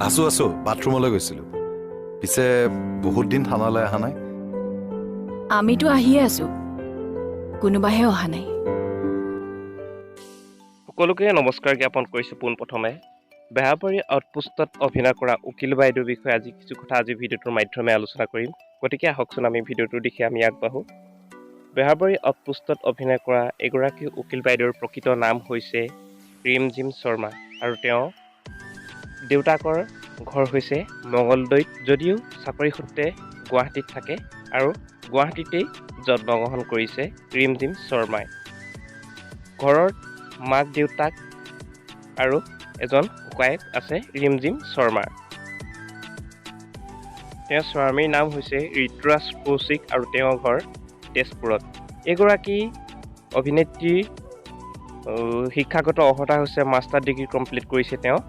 আছো আছো, বাথৰুমলৈ গৈছিলো। পিছে বহুত দিন থানালৈ অহা নাই। আমিতো আহিয়ে আছো, কোনোবাহে অহা নাই। সকলোকে নমস্কাৰ জ্ঞাপন কৰিছোঁ। পোনপ্ৰথমে বেহাৰবাৰী আউটপোষ্টত অভিনয় কৰা উকিল বাইদেউৰ বিষয়ে আজি কিছু কথা আজি ভিডিঅ'টোৰ মাধ্যমে আলোচনা কৰিম। গতিকে আহকচোন, আমি ভিডিঅ'টোৰ দিশে আমি আগবাঢ়োঁ। বেহাৰবাৰী আউটপোষ্টত অভিনয় কৰা এগৰাকী উকিল বাইদেউৰ প্ৰকৃত নাম হৈছে ৰিমঝিম শৰ্মা আৰু তেওঁ দেউতাকৰ ঘৰ হৈছে মঙলদৈত যদিও চাকৰি সূত্ৰে গুৱাহাটীত থাকে আৰু গুৱাহাটীতেই জন্মগ্ৰহণ কৰিছে ৰিমঝিম শৰ্মাই। ঘৰত মাক দেউতাক আৰু এজন ককায়েক আছে ৰিমঝিম শৰ্মাৰ। তেওঁৰ স্বামীৰ নাম হৈছে ঋতুৰাজ কৌশিক আৰু তেওঁৰ ঘৰ তেজপুৰত। এইগৰাকী অভিনেত্ৰীৰ শিক্ষাগত অৰ্হতা হৈছে মাষ্টাৰ ডিগ্ৰী কমপ্লিট কৰিছে তেওঁ।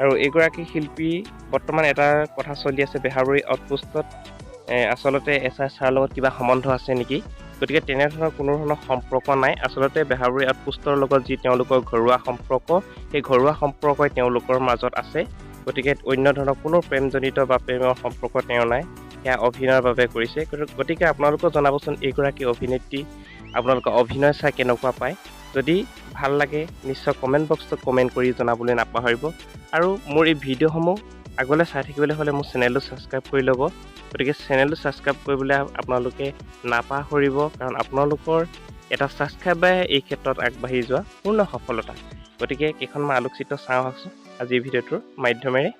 আৰু এইগৰাকী শিল্পী বৰ্তমান এটা কথা চলি আছে, বেহাৰবাৰী আউটপোষ্টত আচলতে এছ I ছাৰৰ লগত কিবা সম্বন্ধ আছে নেকি? গতিকে তেনেধৰণৰ কোনো ধৰণৰ সম্পৰ্ক নাই। আচলতে বেহাৰবাৰী আউটপোষ্টৰ লগত যি তেওঁলোকৰ ঘৰুৱা সম্পৰ্ক, সেই ঘৰুৱা সম্পৰ্কই তেওঁলোকৰ মাজত আছে। গতিকে অন্য ধৰণৰ কোনো প্ৰেমজনিত বা প্ৰেমৰ সম্পৰ্ক তেওঁ নাই, সেয়া অভিনয়ৰ বাবে কৰিছে। গতিকে আপোনালোকেও জনাবচোন, এইগৰাকী অভিনেত্ৰী আপোনালোকে অভিনয় চাই কেনেকুৱা পায়? যদি ভাল লাগে, নিশ্চয় কমেণ্ট বক্সত কমেণ্ট কৰি জনাবলৈ নাপাহৰিব। আৰু মোৰ এই ভিডিঅ'সমূহ আগলৈ চাই থাকিবলৈ হ'লে মোৰ চেনেলটো ছাবস্ক্ৰাইব কৰি ল'ব। গতিকে চেনেলটো ছাবস্ক্ৰাইব কৰিবলৈ আপোনালোকে নাপাহৰিব, কাৰণ আপোনালোকৰ এটা ছাবস্ক্ৰাইবাৰে এই ক্ষেত্ৰত আগবাঢ়ি যোৱা পূৰ্ণ সফলতা। গতিকে কেইখনমান আলোকচিত্ৰ চাওঁ আহকচোন আজিৰ ভিডিঅ'টোৰ মাধ্যমেৰে।